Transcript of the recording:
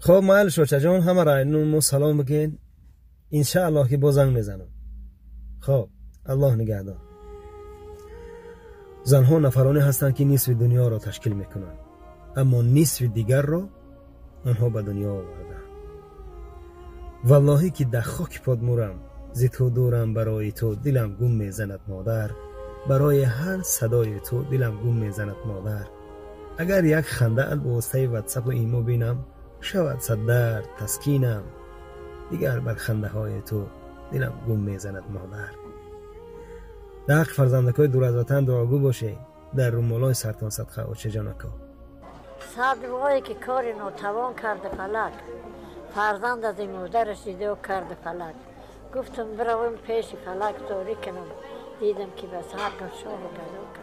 Хоб, майли, шочаҷон, ҳамаро мо салом бигӯед. Иншааллоҳ, ки боз занг мезанам. Хоб, Аллоҳ нигаҳдор. Занҳо нафароне ҳастанд, ки нисфи дунёро ташкил мекунанд, аммо нисфи дигарро онҳо ба дунё овардаанд. Валлоҳӣ, ки дар хоки пот мурам, зи ту дурам, барои ту дилам гум мезанад, модар. Барои ҳар садои ту дилам гум мезанад, модар. Агар як хандаат ба воситаи Ватсапу Имо бинам, шавад сад дард таскинам. Дигар бар хандаҳои ту дилам гум мезанад, модар. Дар ҳаққи фарзандакҳои дур аз ватан дуогӯ бошед. Дар румолои сартон садқа, очаҷонако. Сад вое, ки кори нотавон карда фалак, фарзанд аз ин модараш ҷудо карда фалак. Гуфтам, биравам пеши фалак, зорӣ кунам, дидам, ки ба сар шоҳу гадо кард.